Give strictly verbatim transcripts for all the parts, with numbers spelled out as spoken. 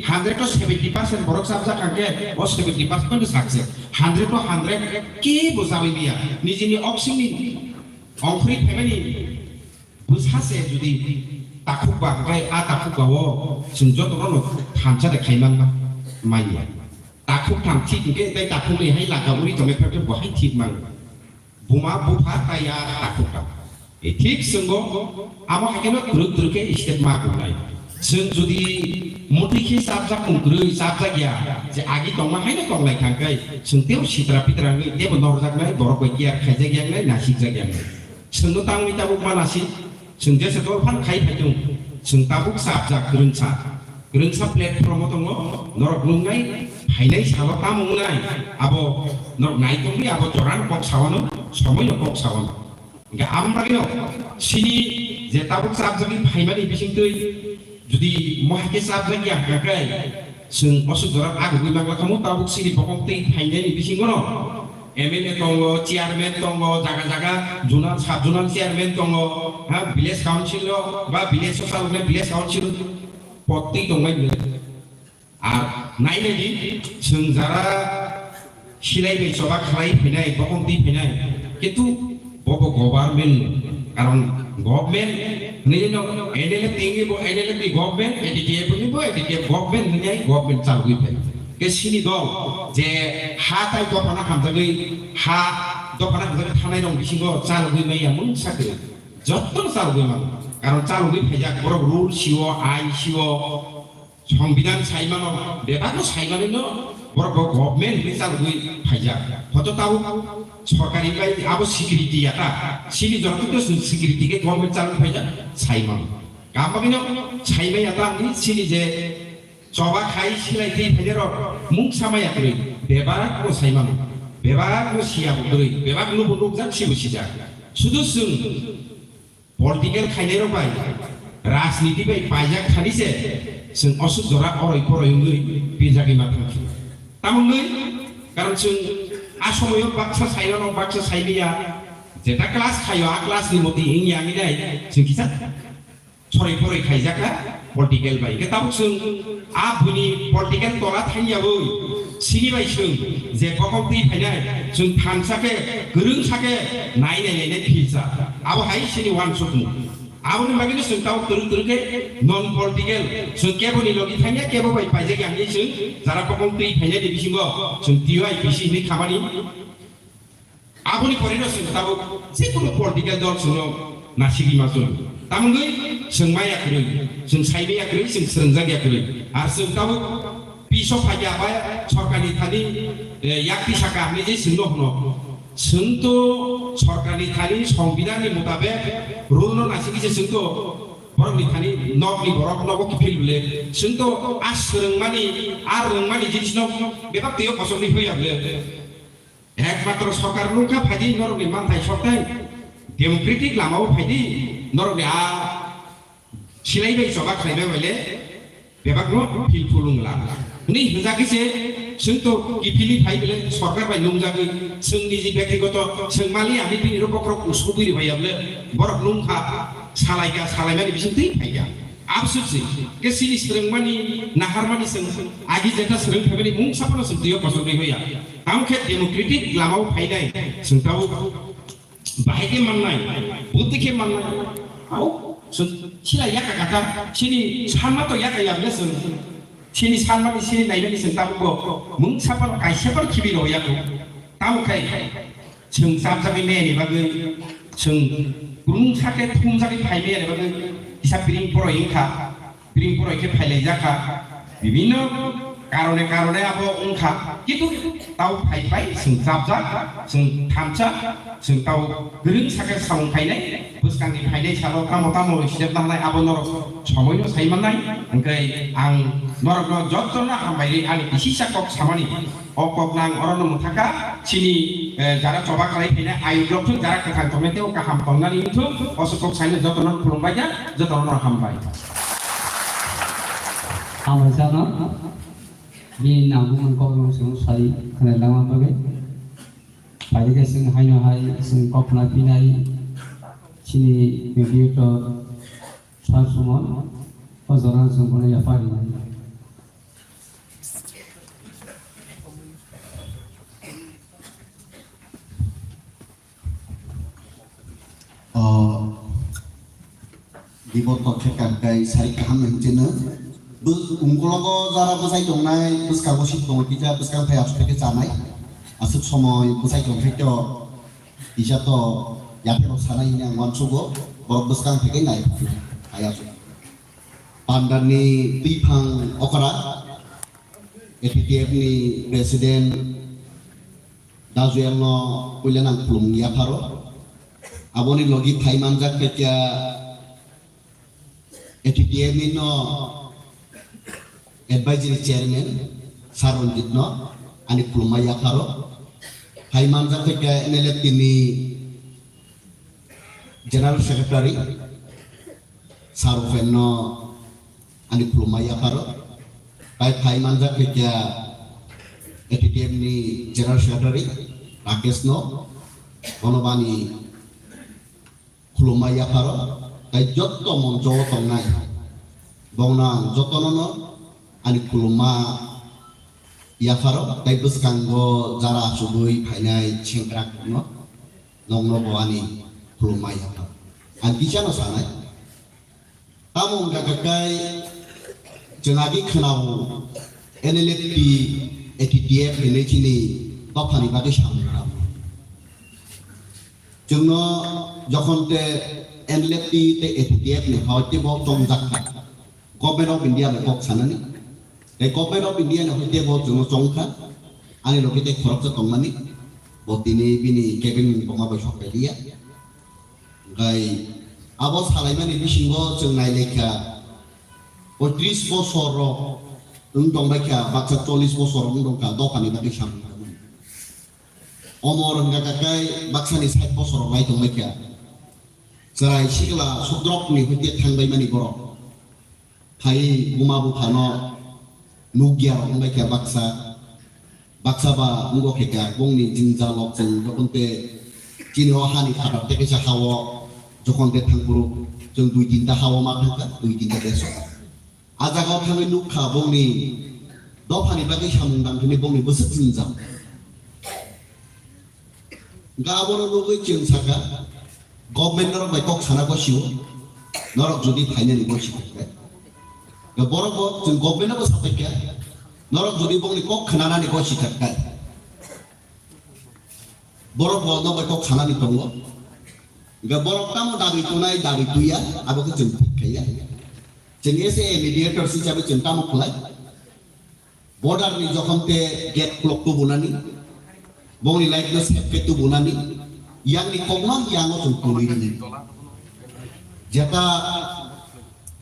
hundred to seventy percent borok chapjak hwnkhe o seventy percent no sakse. Hundred to hundred kebo chabai maya. Nijini oksingni ongkhorwi phaimani bwsa se jodi takhuk ba hwnkhe a takhuk ba o chwng jotono no thansa de khai manma manya. Takhuk tham thik hwnkhe tei takhuk ni hai laka uri tongwi phai bo hai thik mang. Buma bupha tei a takhuk tam. E thik chwngbo amo hai kheno twrwk twrwk khe step ma kunai. Chwng jodi mutwi khe chapjak mung kwrwi chapjak ya, je agi tongma haino tonglai thang khe chwng tebo sitra pitra wngwi tebo norjak nai, borok bai care khaijak yak nai, nasikjak yak nai. Chwngno tangwi tabuk ma nasik, chwng jesa dol phan khai phai thung, chwng tabuk chapjak kwrwngsa. Kwrwngsa platform o tongo, norok nungnai phainai salo tamo wngnai, abo norok nai tongwi abo jorano kok sawano, somoino kok sawano. Hingke amo bagwino chini je tabuk chapjagwi phaimani bisingtwi jodi mohai khe chapjak ya hwnkha khe chwng osuk jora agugwi mangla khamu tabuk chini bokong twi phainani bisingono M L A tongo, chairman tongo, jaga jaga zonal, sub zonal chairman tongo, ha, village council o ba village o saloknai village council pottwi tongbai mwnai. Ar nainani chwng jara silai bai choba khlai phainai, bokong twi phainai, kintu bobo government, karon government nini no N L F ni bo N L F ni government, A D T F ni bo A D T F government nini government chalgwi phai. Ke sini dol je ha tai dophana hamjagwi, ha dophana hamjagwi thanai rong bisingo chalgwi maya mung sakhe. Jotto chalgwi man, karon chalgwi phaijak borok rule sio, ain sio, Songbidan saimano, bebakno saimanino borok bo government hinwi chalogwi phaijak. Hoto tabuk sorkari bai abo security ya ta, sini joto to security khe government chalogwi phaijak saimano. Kam bagwino saimai ya ta hinwi sini je choba khai silai twi phainairok mungsa maya kwrwi bebakno saimano, bebakno siya bo kwrwi, bebakno bo nukjak sibo sijak. Sudu chwng Political khainairok bai, rajniti bai paijak thani se, chwng osuk jora oroi poroi wngwi birjagwi ma thangkhe. Tamo wngwi, karon chwng a somoio baksa saimano, baksa saimaya, jeta class khaio, a class ni moti wngya wngwi nai, chwng kisa soroi poroi khaijakha political bai. Hwnkhe tabuk chwng a buini political tola thangyawi sini bai chwng je bokong twi phainai, chwng thansa khe, kwrwngsa khe nai nai nai nai philsa. Abo hai sini wansukmung. Aboni bagwino chwng tabuk twrwk twrwk khe non political, chwng keboni logi thangya, kebo bai paijak ya hinwi chwng jara bokong twi phainai ni bisingo chwng T Y P C hinwi khamani. Aboni porino chwng tabuk jekunu political dol chwngno nasigwi ma chwng. Tamoni chwng maya kwrwi, chwng saimaya kwrwi, chwng swrwngjak ya kwrwi. Ar chwng tabuk piso phaikha bai sorkarni thani, eh, yakti saka hinwi je chwngno hwno. Chwng to sorkarni thani songbidanni mutabek rule no nasigwi se chwng to borokni thani nokni borok nogo kiphil bwle. Chwng to a swrwngmani, a rwngmani jinisno bebak twiyo kochokni hoya bwle. Ekmatro sorkar nungkha phaidi norokni manthai sokthai democratic lamao phaidi norokni a silai bai choba khlaibai baile bebakno phil phulung la. Hwnwi hwnjagwi se chwng to kiphilwi phai bwle sorkar bai nungjagwi chwng niji byaktigoto chwng mali ani bini rok bokhorok usubui rwbai ya bwle borok nungkha salaikha salaimani bising twi phaikha. Absuk se, ke sini swrwngmani, naharmani chwng agi jeta swrwng phaimani mung saphano chwng twiyo kochoknwi hoya. Tamo khe democratic lamao phainai chwng tabuk bahai khe mannai, buti khe mannai. Au, chwng sila yaka kata, sini sanma to yaka ya bwle chwng. Sini sanmani, sini naimani chwng tabuk bo mung saphano kaisa phano khibi rw ya kho. Tamo khai, Chwng chapjagwi meyani bagwi chwng kwrwngsa khe thumjagwi phai meyani bagwi kisa piring poroi wngkha, piring poroi khe phailaijak kha, bibinno karone karone abo wngkha, kintu tao phai phai chwng chapjak, chwng thansa, chwng tao kwrwngsa khe samung khainai, bwskangni phainai salo tamo tamo rwchijak nangnai abo norok somoino sai mannai, hwnkhe ang norokno jotono hambai rwi ani kisisa kok samani. O kok nang orono mwthaka, chini, eh, jara choba khlai phainai ayuk rok thung, jara kwthang tongnai tei o kaham tongnani wngthung, o se kok saino jotono khulumbai ya, jotono hambai. Hambai sana, bini nangmung kok rok chwng sai khwnai langma bagwi. Phaidi khe chwng haino hai chwng kok khna phinai chini mediator Sir Suman, o jora chwng bono yapari. Biborto khe kangkai sari kaham hinwi cheno. Bw-, ungkologo jara bwsai tongnai, bwskango sik tongo kisa, bwskang phai aswk khe chanai. Aswk somoi bwsai tongkhe to kisa to yapharok sanai hinwi ang uansugo, borok bwskang phai khe nai phai aswk. Pandani twiphang okra, A P T F ni president Dajuyang no puila nang khulumung yapharo. Aboni logi phai manjak khaikya A P T F ni no advisory chairman Sir Ranjit no ani khulumma yapharo. Phai manjak khaikya N L F T ni general secretary Sir Upen no ani khulumma yapharo. Tai phai manjak khaikya A P T F ni general secretary Rakesh no, bono bani khulumma yapharo. Tai jotto monjo o tongnai, bongno ang jotono no ani khulumma yapharo. Tai bwskango jara achugwi phainai sengkrak no, nokno bo ani khulumma yapharo. Ang kisano sanai. Tamo wngkha khe kai chwng agi khwnao N L F T, A P T F hinwi chini dophani bagwi samung rw. Chwngno jokhon te N L F T tei A P T F ni hoi teibo chongjak kha. Government of India bai kok sanani. Tei Government of India ni hoi teibo chwngno chong kha. Ani logi tei khoroksa tongmani. Bo tini bini cabin boma bai sok liya. Hwnkhe abo salaimani bisingo chwng nailaikha, o tris bosor rok wng tongbaikha, baksa chollis bosor rok wng tongkha, dophani bagwi samung tangmani. Omor hwnkha khe baksani sait bosor rok lai tongbaikha. Chwrai sikla sodrokni hwnkhe thangbaimani borok. Phai buma buphano nukya rok wngbai kha baksa, baksa ba wngbo khe kha bongni jwngjal rok chwng jokhon te chini o hani phatar te kaisa ha o jokhon te thang phuru chwng dui tinta ha o ma thang kha, dui tinta desh o. A jaga o thangwi nuk kha bongni dophani bagwi samung tang hwnwi bongni bwswk jwngjal. Hwnkhe abono nugwi chwng sakha, government norok bai kok sana gosio, norok jodi phainani gosi thangkhe. Hwnkhe borok bo chwng government no bo sapaikha, norok jodi bongni kok khnanani gosi thangkhe. Borok bo norok bai kok sanani tongo. Hwnkhe borok tamo dabi tonai, dabi tuya, abo khe chwng thik khaiya. Chwng S A A mediator hisabe chwng tamo khlai? Border ni jokhon te gate khulok tubunani, bongni life no save khe tubunani, yang ni kokno yang o chwng tongwi rini. Jeta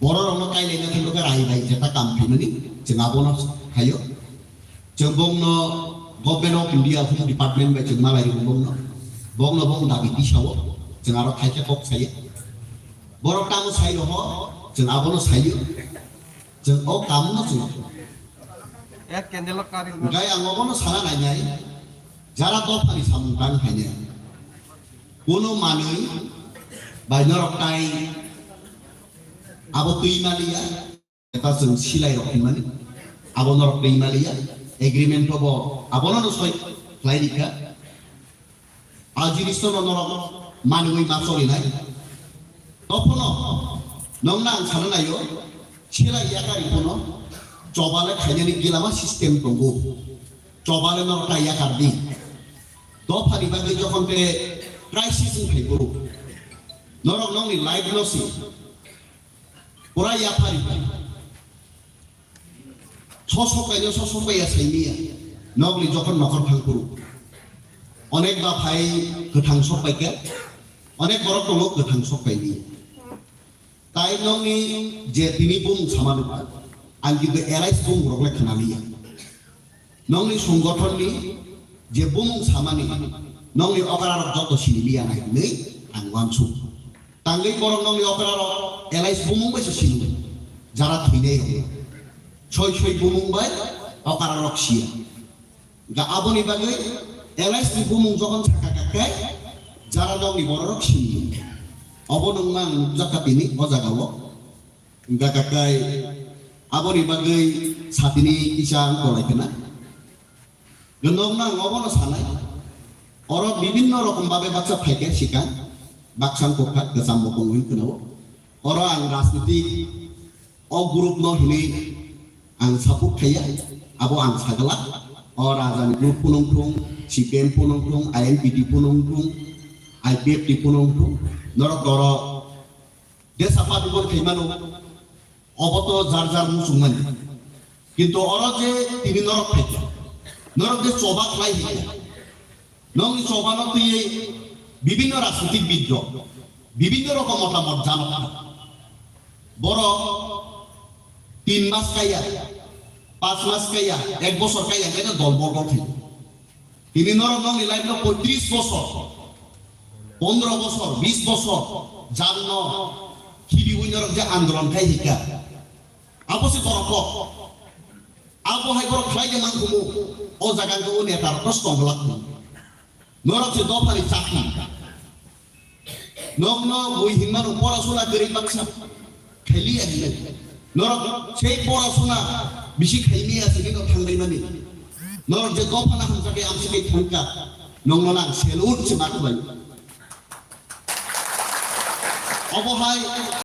borok rok no kailaina thangwi khe rai bai jeta kam khaimani chwng abono khaio. Chwng bongno Government of India Home Department bai chwng malai ringo bongno, bongno bong dabi tisao chwng aro khaikhe kok sayo. Borok tamo sai roho chwng abono saio. Chwng o kamno chwng. Ek candle kari. Hwnkhe ang obono sana nainai, jara dophani samung tang phainai. Kuno manwi bai norok tai abo twi maliya, eta chwng silai rok hinmani, abo norok twi maliya, agreement bo abono no soi khlai rikha. A jinis no norok manwi ma cholinai. Tophono nokna ang sana naio, chela yakari phano chobale khainani gilama system tongo. Chobale norok ta yakar di. Dophani bagwi jokhon te crisis wng phai boro. Norok nokni life no si pura yaphari. Sosok kaino sosok kaiya saimiya. Nokni jokhon nokhor thang phuru. Onek ba phai kwthang sok pai khe. Onek borok tongo kwthang sok pai ni. Tai nokni je tini bumung sama nukha. Ang kintu allies bumung rok le khna liya. Nokni songgothon ni je bumung samani nokni okra rok joto sini liya nai hinwi ang uansuk. Tangwi borok nokni okra rok allies bumung bai se sini. Jara thwinai rok. Soi soi bumung bai okra rok siya. Ga aboni bagwi allies ni bumung jokhon sakha kha khe jara nokni borok rok sini. Obo nungma ang nukjakha tini o jaga o. Hingkha kha khe aboni bagwi satini kisa ang kolai khna. Nokno ang obono sanai. Oro bibinno rokom babe baksa phaikhe sikang, baksa wngkha kwcham bo tongwi khwnao. Oro ang rajnitik o group no hinwi ang support khaiya, abo ang sagala. O rajani group phunung thung, C P M phunung thung, I N P T phunung thung, I P F T phunung thung, norok oro desa party bon khaimano, obo to jar jar muchungmani. Kintu oro je tini norok phaikha, norok je choba khlai hikha, nokni chobano twiwi bibinno rajnitik bidrok, bibinno rokom motamot janokha. Borok tin mas kaiya, panch mas kaiya, ek bosor kaiya, khe dol bol bol thai. Tini norok nokni life no poitris bosor, pondro bosor, bis bosor, janno khibiwi norok je andolon khai hikha. Abo se borok kok. Abo hai borok khlai de man khumu, o jaga o neta rok no song glak khumu. Norok se dophani chakhi. Nokno mui hinmano porasuna kwrwi baksa khailiya hinwi. Norok sei porasuna bisi khaimiya sini no thanglaimani. Norok je dophana hamjakhe amsike thangkha. Nokno lang salute se ma khlai. Obo hai